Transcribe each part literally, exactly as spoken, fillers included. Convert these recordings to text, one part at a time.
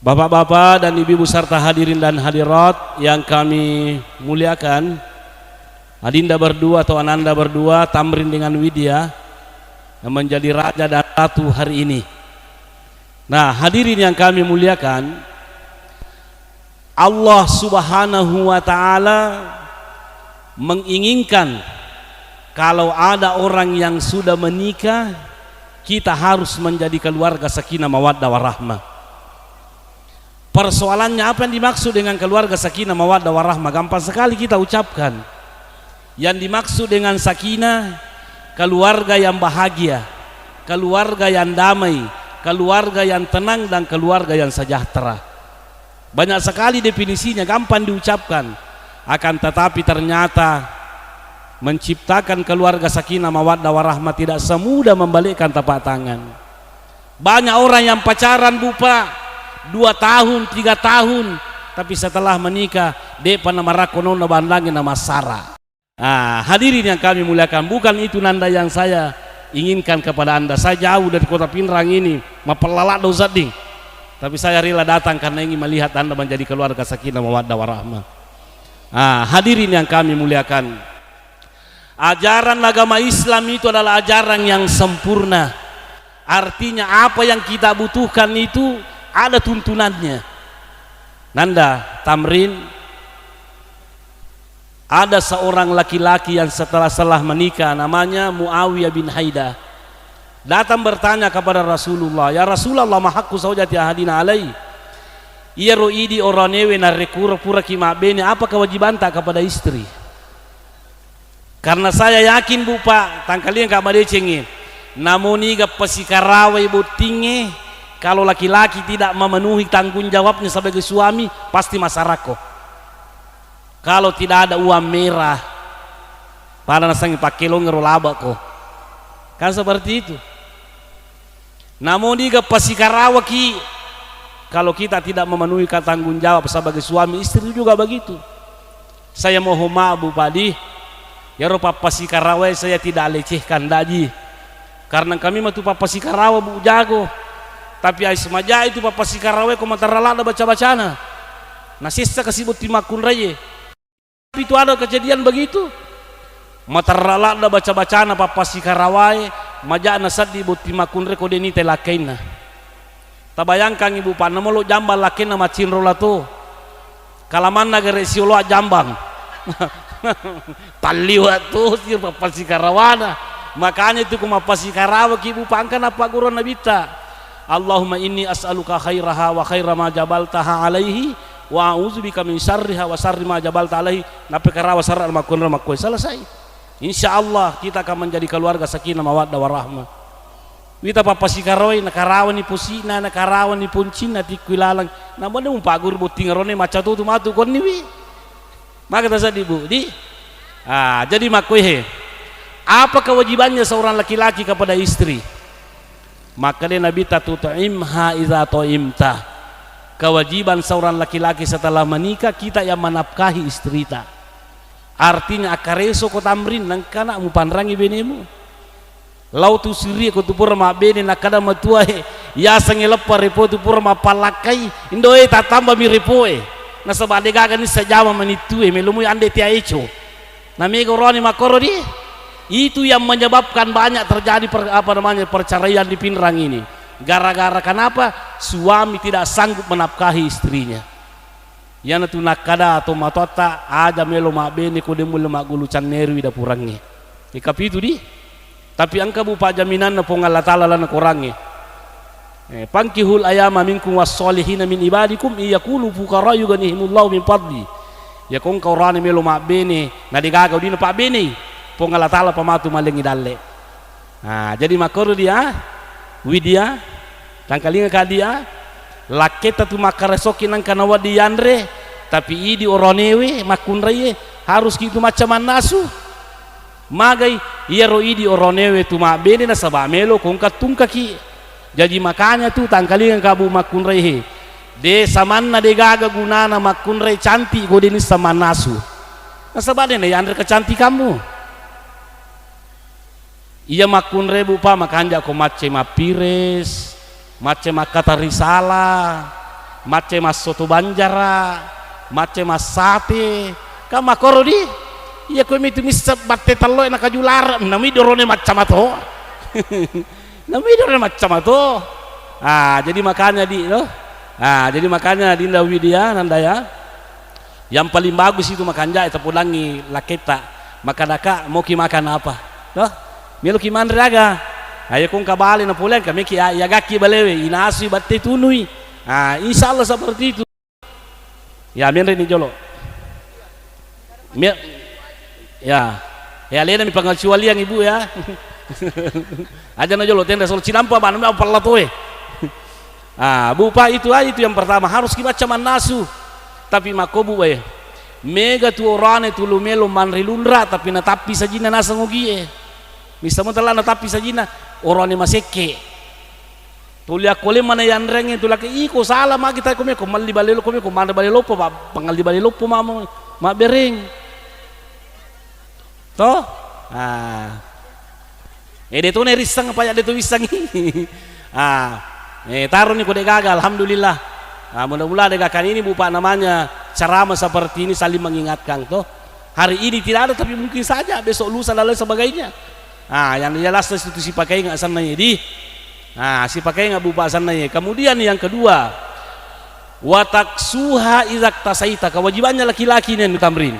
Bapak-bapak dan ibu-ibu serta hadirin dan hadirat yang kami muliakan, adinda berdua atau ananda berdua, Tamrin dengan Widya, yang menjadi raja dan ratu hari ini. Nah, hadirin yang kami muliakan, Allah Subhanahu wa Ta'ala menginginkan kalau ada orang yang sudah menikah, kita harus menjadi keluarga sakinah mawaddah warahmah. Persoalannya, apa yang dimaksud dengan keluarga sakinah mawaddah warahmah? Gampang sekali kita ucapkan. Yang dimaksud dengan sakinah, keluarga yang bahagia, keluarga yang damai, keluarga yang tenang, dan keluarga yang sejahtera. Banyak sekali definisinya, gampang diucapkan. Akan tetapi ternyata menciptakan keluarga sakinah mawaddah warahmah tidak semudah membalikkan telapak tangan. Banyak orang yang pacaran, Bu, Pak, dua tahun, tiga tahun, tapi setelah menikah, de'pa namarakko nonna bandangi namassara. Ah, hadirin yang kami muliakan, bukan itu nanda yang saya inginkan kepada Anda. Saya jauh dari kota Pinrang ini, mappellaladdo sedding. Tapi saya rela datang karena ingin melihat Anda menjadi keluarga sakinah mawaddah warahmah. Ah, hadirin yang kami muliakan, ajaran agama Islam itu adalah ajaran yang sempurna. Artinya, apa yang kita butuhkan itu ada tuntunannya. Nanda, Tamrin, ada seorang laki-laki yang setelah, setelah menikah, namanya Muawiyah bin Haidah, datang bertanya kepada Rasulullah, "Ya Rasulullah, ma haqqu zaujati ahadina alai?" Iyaro idi oranewe narekko pura-puraki mabbene, apa kewajibanta kepada istri? Karena saya yakin, Bu, Pak, tangkalingka madecengnge, namo niga pasikarawai bottingnge, kalau laki-laki tidak memenuhi tanggung jawabnya sebagai suami, pasti masarakko. Kalau tidak ada uang merah, pada nasengngi pakkelongero labako. Kan seperti itu. Namo niga pasikarawaki, kalau kita tidak memenuhi tanggung jawab sebagai suami istri juga begitu. Saya mohon maaf, Bu, Pak, di, iyaro pappasikarawae saya tidak lecehkan, daji. Karena kami matu pappasikarawa, Bu, jago. Tapi ais maja itu pappasikarawae ko materra ladda baca-bacana. Nasessa kasi botting makkunraie. Itu ada kejadian begitu. Materra ladda baca-bacana pappasikarawae, maja'na seddi botting makkunrai ko de' nitai lakkainna. Tabayangkangngi, Bu, Pak, namolo jambang lakkainna maccinro lato. Kalamanna gare' sioloa jambang. Talliwa' tosi pappasikarawana. Makanya itu ko mappasikarawaki, Bu, Pak, engka napagguru Nabitta, "Allahumma inni as'aluka khairaha wa khaira ma jabaltaha alaihi, wa a'udzubika min syarriha wa syarri ma jabalta alaihi." Nappekarawa sara'na makkunrai makkoe, selesai. Insya Allah kita akan menjadi keluarga sakinah mawaddah warahmah. Wita pappasikarawai, nakarawani posi'na, nakarawani poncinna, tikkui laleng. Namane mupagguru botting arone macca totu matu konniwi. Maka taseddi, Bu, di. Ah, jadi makkoe he. Apa kewajibannya seorang laki-laki kepada istri? Makkeda Nabitta, "Tut'imha idza ta'imta." Kewajiban seorang laki-laki setelah menikah, kita yang menafkahi istrita. Artinya, akkareso ko Tamrin, nengkana mupanrangi benemu. Lao tu sirie ko tu pura mabbene, nakkeda matuae, yasengnge leppa repo tu pura mappallakkai, indoe tattambami repoe. Nasaba de' gaga nisseng jama manittue, melomui ande tea eco. Na mega oroane makkoro di. Itu yang menyebabkan banyak terjadi per-, apa namanya, perceraian di Pinrang ini. Gara-gara kenapa? Suami tidak sanggup menafkahi istrinya. Iyanatu nakkeda tomatoatta, aja melo mabbene ko de' mulle maggulu cannerui dapurangnge. Ikapitu di. Tapi engka, Bu, pajjaminanna Puang Allah Taala lalenna Korangnge. Eh, "Fankihul ayama minkum wassolihina min ibadikum iyakunu fuqara yughnihimullahu min fadli." Iyako engka orane melo mabbene, na de' gaga udina pabbenei, Puang Allah Taala pamatu malengngi dalle. Nah, jadi makkoro dia, Widya, tangkalinga ka dia, lakketa tu makkaresoki nengka nawedding yanre, tapi idi oroanewe makkunraie, haruski tu macca mannasu. Magai, iyaro idi oroanewe tu mabbene nasaba melo ko engka tungkaki. Jaji makanya tu tangkalinga ka, Bu, makkunrai he. De' samanna de' gaga gunana makkunrai cantik ko de' nisseng mannasu. Nasaba de' nayanre kecantikammu. Iya makkunrai, Bu, Pak, makanja ko macca mappires, macca makkata risalah. Macca massoto banjara, macca massate, kan makkoro di. Iya, ko mitu misseng batte telloe na kaju larang, nami dorone macca mato. Nami dorone macca mato. Ah, jadi makanya di, no? Ah, jadi makanya Dinda Widya, Nanda ya. Yang paling bagus itu makanja e tapodangi laketta. Makkadaka, mau ki makan apa? Toh? Melo ki manre aga? Ayo kong kabale na pole, kami ki ya, ya gaki balewe, inasui batte tunui. Ah, insya Allah seperti itu. Ya, menre ni jolo. Me-, ya. Ya, alena mi pengecualian, Ibu, ya. Aja na jolo tenda solo cinampa, mana mi apa latoe. Ah, Bu, Pak, itu aja itu yang pertama, harus ki macca mannasu. Tapi makko, Bu, eh, mega tu orane tulu melo manre lunra, tapi natappi sajinna naseng ogie. Missa mo tella natappi sajinna, orane masekke. Tuli akko le mana yanreng itu laki, iko salah magi tai komeko, malli bale lo komeko, manre bale loppo, pa-, pangalli bale loppo mamo, mabbereng. Toh? Ah. Eh, de to ne risseng apa ya de to wissengi. Ah. Eh, taro ni ko de gaga, alhamdulillah. Ah, mudah-mudahan de gaga ini, Bu, Pak, namanya ceramah seperti ini saling mengingatkan, toh. Hari ini tidak ada, tapi mungkin saja besok, lusa, dan lain sebagainya. Ah, yang jelas itu sipakai nggak sana ya, di. Ah, sipakai nggak, Bu, Pak, sana ya. Kemudian yang kedua, wataksuha izaktasaita, kewajibannya laki-laki ini, anu, Tamrin.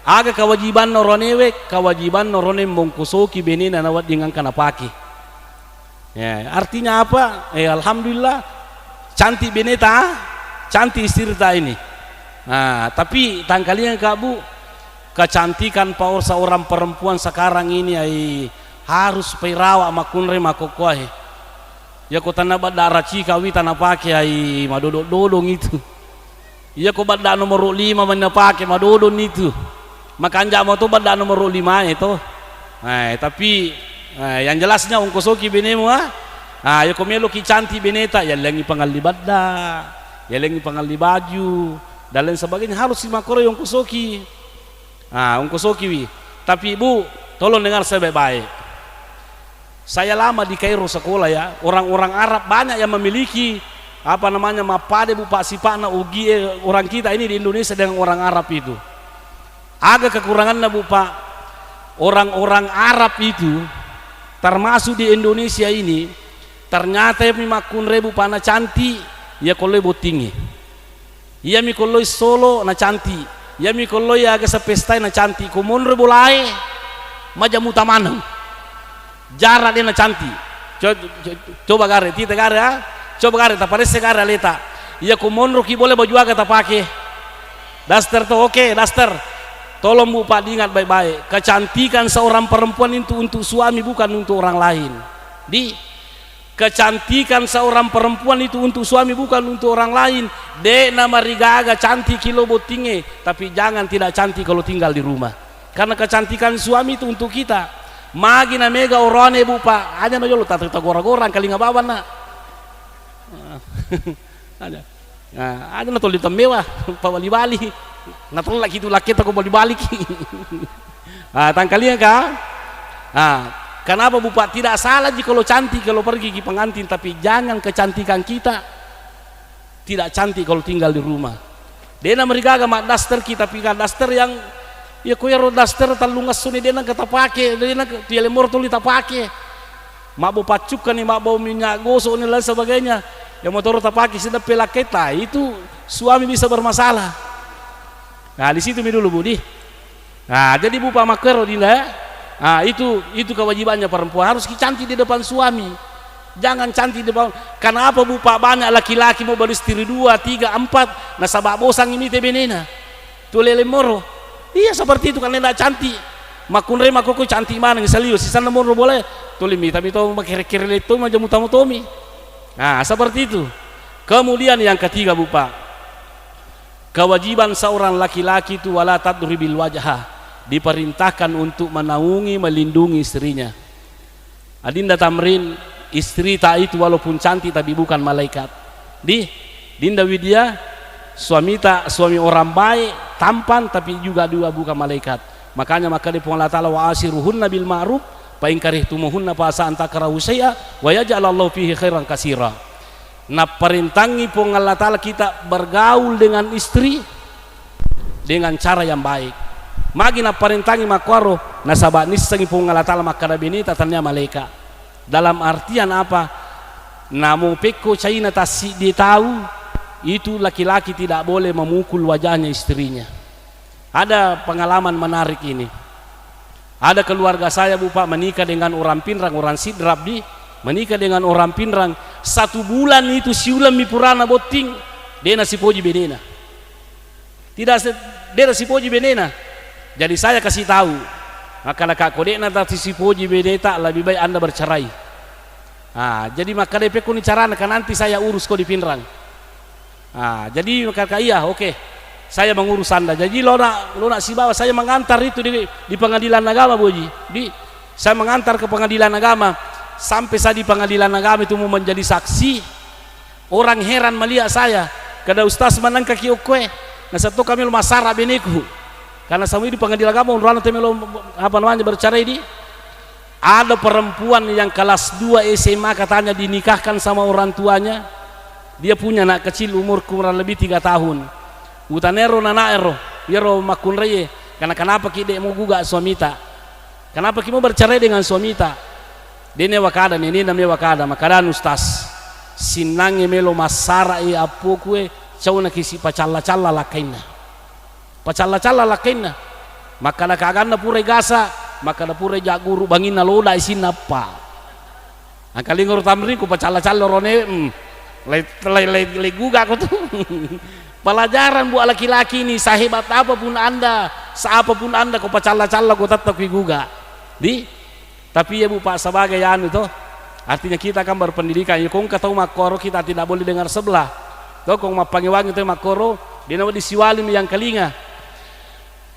Aga kewajibanna oroanewe? Kewajibanna oroane mongkosoki benena nawedding engka napake. Ya, artinya apa? Eh, alhamdulillah, cantik beneta, cantik istrita ini. Nah, tapi tangkalinga ka, Bu, kecantikan pa seorang perempuan sekarang ini, ai, harus pairawat makkunrai makkokkoe. Iya ko tanna badda racika wi tanapake, ai, madodong-dodong itu. Iya ko badda nomoro lima mani napake, madodong itu. Makanja mato badda nomoro lima e to. Eh, tapi, eh, yang jelasnya ongkosoki benemu, ah. Ah, iya ko meloki cantik beneta, yallengi pangalli badda, yallengi pangalli baju, dan lain sebagainya, harus simakkoro ongkosoki. Ah, ongkosoki wi. Tapi, Bu, tolong dengar saya baik-baik. Saya lama di Kairo sekolah ya, orang-orang Arab banyak yang memiliki, apa namanya, mappade, Bu, Pak, sipa'na ugie orang kita ini di Indonesia dengan orang Arab itu. Aga kekuranganna, Bu, Pak? Orang-orang Arab itu, termasuk di Indonesia ini, ternyata yang makkunrai, Bu, Pak, na cantik, ya, ko loi bottingnge. Iyami ko loi solo na cantik, iyami ko loi aga sapestai na cantik, ko monro bolae majamuta maneng. Jara de na cantik. Co-, co-, coba gare, tita gare, ah. Coba gare, taparesse gare aleta. Iya ko monro ki bole baju aga tapake? Daster to, oke, daster. Tolong, Bu, Pak, diingat baik-baik. Kecantikan seorang perempuan itu untuk suami, bukan untuk orang lain. Di Kecantikan seorang perempuan itu untuk suami, bukan untuk orang lain. De' namarigaga cantik ki lo bottingnge, tapi jangan tidak cantik kalau tinggal di rumah. Karena kecantikan suami itu untuk kita. Magi na mega oroane, Bu, Pak, aja na jolo tata tagora-gora angkalinga bawang na. Aja. Nah, ada na tolli temmewa, pabali-bali. Na tellaki tu lakketa ko bali-baliki. Ah, tangkalinga ka? Ah, kenapa, Bu, Pak? Tidak salah ji kalau cantik kalau pergi ki pengantin, tapi jangan kecantikan kita tidak cantik kalau tinggal di rumah. De' namarigaga maddaster ki, tapi kan daster yang, ya, ko ero daster tellung esso ni de' nengka tapake, de' nengka tu yale moro tuli tapake. Mabbo paccukkani, mabbo minyak gosok ni lain sebagainya. Ya, motoro tapake sideppe lakketa, itu suami bisa bermasalah. Nah, di situ mi dulu, Bu, di. Nah, jadi, Bu, Pak, makkero, Dinda, ya. Nah, itu, itu kewajibannya perempuan, harus ki cantik di depan suami. Jangan cantik di depan. Kenapa, Bu, Pak, banyak laki-laki mau beristri dua, tiga, empat, nasaba bosangi mite benena. Tulele moro. Iya, seperti itu, karena tidak cantik. Makkunrai makkokkoe cantik maneng, salio, sisanna moro boleh. Tuli mita mito makere-kere letto, majamu tamu tomi. Nah, seperti itu. Kemudian yang ketiga, Bu, Pak. Kewajiban seorang laki-laki itu wala tadribil wajha, diperintahkan untuk menaungi, melindungi istrinya. Adinda Tamrin, istrita itu walaupun cantik tapi bukan malaikat. Di, Dinda Widya, suamita, suami orang baik, tampan, tapi juga dua bukan malaikat. Makanya makkeda Puang Allah Ta'ala, "Wa ashiruhunna bil ma'ruf, fa in karihtumuhunna fa asa an takrahu syai'a wa yaj'alallahu fihi khairan katsira." Napparentangi Puang Allah Ta'ala kita bergaul dengan istri dengan cara yang baik. Magi napparentangi makkuaro? Nasaba nissengi Puang Allah Ta'ala makkada beneta tania malaika. Dalam artian apa? Namo pekko caina tassiddi tau, itu laki-laki tidak boleh memukul wajahnya istrinya. Ada pengalaman menarik ini. Ada keluarga saya, Bu, Pak, menikah dengan orang Pinrang, orang Sidrap di, menikah dengan orang Pinrang. Satu bulan itu siulang mi purana botting, dena sipoji benena. Tidak se-, dena sipoji benena. Jadi saya kasih tahu, makkadaka ko dena tasipoji beneta, lebih baik Anda bercerai. Ah, jadi makkadai pekkoni carana, ka nanti saya urus ko di Pinrang. Ah, jadi makkadaka, "Iya, oke. Saya mengurus Anda." Jadi lona, lona sibawa saya mengantar itu di, di pengadilan agama, Boji. Di, saya mengantar ke pengadilan agama. Sampai saya di pengadilan agama itu mau menjadi saksi. Orang heran melihat saya. Kada, "Ustaz, manengka ki okkoe?" Nasatto kami lo masara beneku. Karena sama di pengadilan agama, orang tu melo, apa namanya, bercerai di. Ada perempuan yang kelas dua S M A katanya dinikahkan sama orang tuanya. Dia punya anak kecil umur kurang lebih tiga tahun. Utanero nanaero, iyaro makkunraie, "Karena kenapa ki dek mau gugat suamita? Kenapa ki mau bercerai dengan suamita?" Dene wakada, nenena me wakada, makadanu, "Ustaz, sinnangnge melo massara e appoku e, cauna ki si pacalla-calla lakkainna." Pacalla-calla lakkainna. Makkada kaganna purai gasa, makkada purai jagguru, banginna loda isinna eppa. Angkalingoro tamri ku pacalla-calla rone, mm, lai, lai, lai, lai guga ko tu. Pelajaran buat laki-laki ini, sehebat apapun Anda, seapapun Anda, ko pacalla-calla ko tetap ki guga. Di Tapi ya, Bu, Pak, sebagai anu to, artinya kita kan berpendidikan. Ya, ko engka tau makkoro, kita tidak boleh dengar sebelah. To, ko mappangewangi to makkoro, dena wedding siwali mi yang kalinga.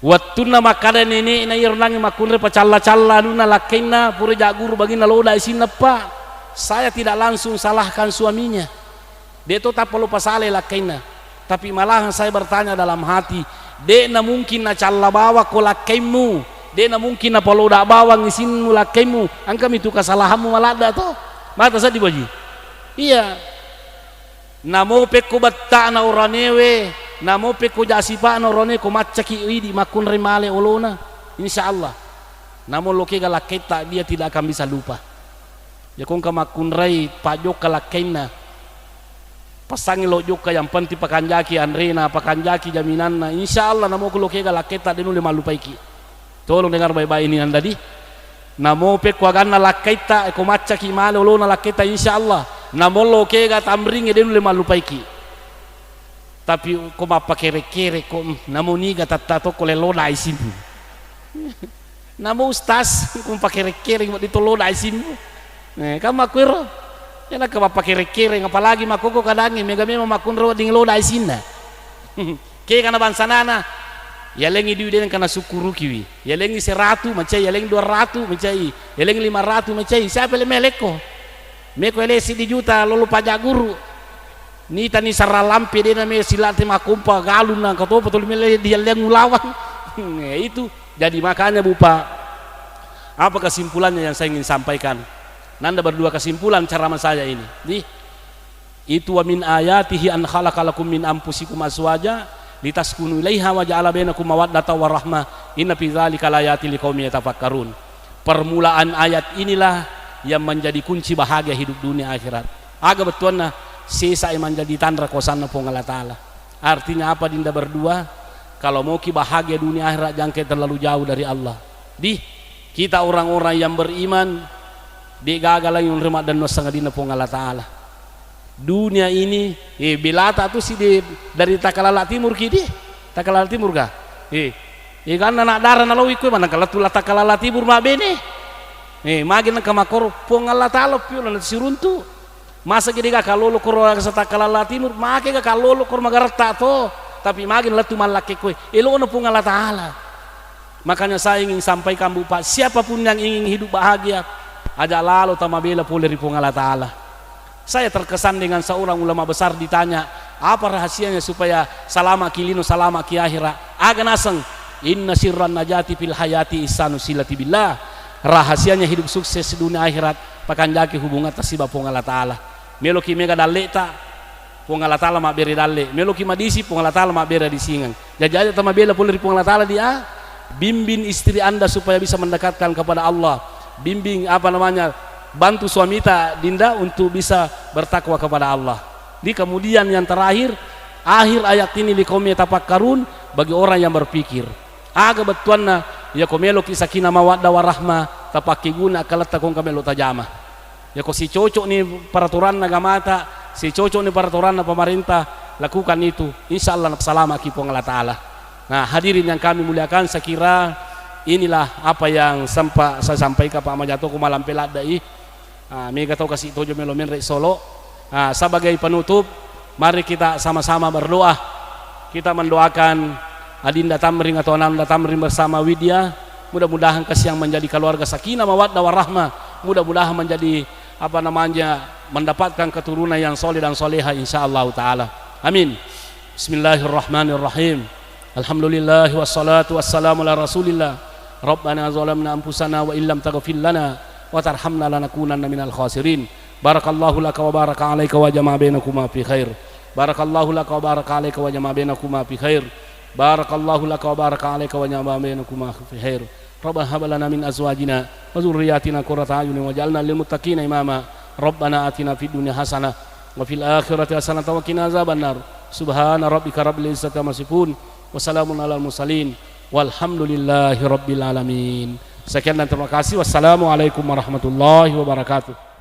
Wettunna makkada nene'na iyaro nangnge makkunrai pacalla-calla anunna lakkainna, pura jagguru banginna loda isinna, Pak. Saya tidak langsung salahkan suaminya. De' to tappa lo pasala lakkainna. Tapi malahan saya bertanya dalam hati, de'na mungkin nacalla bawang ko lakkaimmu, de'na mungkin napaloda bawang isinmu lakkaimmu, engkami tu kesalahanmu maladda to? Mata seddi, Boji? Iya. Namo pekko betta'na oranewe, namo pekko ja sipa'na orane ko maccaki idi makkunrai male olona, insya Allah. Namo lo kega lakkaitta, dia tidak akan bisa lupa. Iya ko engka makkunrai pajokka lakkainna, passangi lo jokka, yang penting pakanjaki anrena, pakanjaki jaminanna, insya Allah namo ko lo kega lakkaitta de' nulle mallupaiki. Tolong dengar baik-baik ini, Anda di. Namo pekko aganna lakkaitta, ko maccaki male olona lakkaitta, insya Allah. Namo lo kega tamringnge de' nulle mallupaiki. Tapi ko mappakere-kere ko, mm, namo niga tatta tokko le loda isimmu. Namo ustaz, ko pakere-kere wedding to loda isimmu. Eh, kan makkuero. Iya nakka mappakere-kere, apalagi makkoko kadangnge, mega memang makkunro wedding loda isinna. Kegana bangsanana, yalengi dui de' nengka nasukkurukiwi. Yalengi seratu macai, yalengi dua ratu macai, yalengi lima ratu macai. Siapa le melekko? Meko ele siddi juta lolo pajak guru. Nitani sarra lampe de' name silate makkompa galunna, engka topa tuli mele dialliang ulawang. Eh, itu. Jadi makanya, Bu, Pak, apa kesimpulannya yang saya ingin sampaikan? Nanda berdua kesimpulan ceramah saya ini. Di, itu, "Wa min ayatihi an khalaqa lakum min anfusikum azwaja litaskunu ilaiha wa ja'ala bainakum mawaddata wa rahmah. Inna fi dzalika layatil liqaumi yatafakkarun." Permulaan ayat inilah yang menjadi kunci bahagia hidup dunia akhirat. Aga bettuanna? Sesa e manjadi tanra kosanna Puang Allah Ta'ala. Artinya apa, Dinda berdua? Kalau mau ki bahagia dunia akhirat, jangan ke terlalu jauh dari Allah. Di, kita orang-orang yang beriman, de' gaga lagi unre maddanno sangadinna Puang Allah Ta'ala. Dunia ini, eh, belata tu si di, dari Takalala Timur ki di, Takalala Timur ga? Eh, eh, ganna anak dara naloi koe, manang kala tula Takalala Timur mabbene. Eh, magi nengka makkoro, Puang Allah Ta'ala piolo na siruntu. Masa ki de' gaga lolo koro aga sa Takalala Timur, make gaga lolo koro magaratta to. Tapi magi nalettu mallakke koe, elona Puang Allah Ta'ala. Makanya saya ingin sampaikan, Bu, Pak, siapapun yang ingin hidup bahagia, aja lalo tamabela pole ri Puang Allah Ta'ala. Saya terkesan dengan seorang ulama besar ditanya, "Apa rahasianya supaya salama ki lino, salama ki akhirat?" Aga naseng, "Inna sirran najati fil hayati ihsanu silati billah." Rahasianya hidup sukses dunia akhirat, pakanjaki hubungan tasiba Puang Allah Ta'ala. Meloki mega dalle'ta, Puang Allah Ta'ala mabbere dalle. Meloki madisi, Puang Allah Ta'ala mabbere adisingeng. Jaji aja tamabela pole ri Puang Allah Ta'ala dia, bimbing istri Anda supaya bisa mendekatkan kepada Allah. Bimbing, apa namanya, bantu suamita, Dinda, untuk bisa bertakwa kepada Allah. Di kemudian yang terakhir, akhir ayat ini, liqaumi yatafakkarun, bagi orang yang berpikir. Aga bettuanna, yako meloki sakinah mawaddah warahmah, tapakkeguna akkaletta ko engka melo tajama. Yako sicocokni peraturanna agamata, sicocokni peraturanna pemerintah, lakukan itu. Insya Allah napasalamaki Puang Allah Ta'ala. Nah, hadirin yang kami muliakan, saya kira inilah apa yang sempat saya sampaikan, Pak Majatoko malampe laddai. Ah, mega tau kasi tojo melo menre solo. Ah, sebagai penutup, mari kita sama-sama berdoa. Kita mendoakan Adinda Tamrin atau Ananda Tamrin bersama Widya. Mudah-mudahan kasiang menjadi keluarga sakinah mawaddah warahmah. Mudah-mudahan menjadi, apa namanya, mendapatkan keturunan yang soleh dan soleha, insya Allah Ta'ala. Amin. Bismillahirrahmanirrahim. Alhamdulillah wassalatu wassalamu ala Rasulillah. Rabbana zalamna anfusana wa illam taghfir lana wa tarhamna lanakunanna minal khasirin. Barakallahu laka wa baraka alaika wa jama'a bainakuma fi khair. Barakallahu laka wa baraka alaika wa jama'a bainakuma fi khair. Barakallahu laka wa baraka alaika wa jama'a bainakuma fi khair. Rabbana hab lana min azwajina wa dzurriyyatina qurrata a'yunin waj'alna lil muttaqina imama. Rabbana atina fid dunya hasanah wa fil akhirati hasanatan wa qina azabannar. Subhana rabbika rabbil izzati amma yasifun. Wa salamun alal mursalin. Walhamdulillahi rabbil alamin. Sekian dan terima kasih. Wassalamualaikum warahmatullahi wabarakatuh.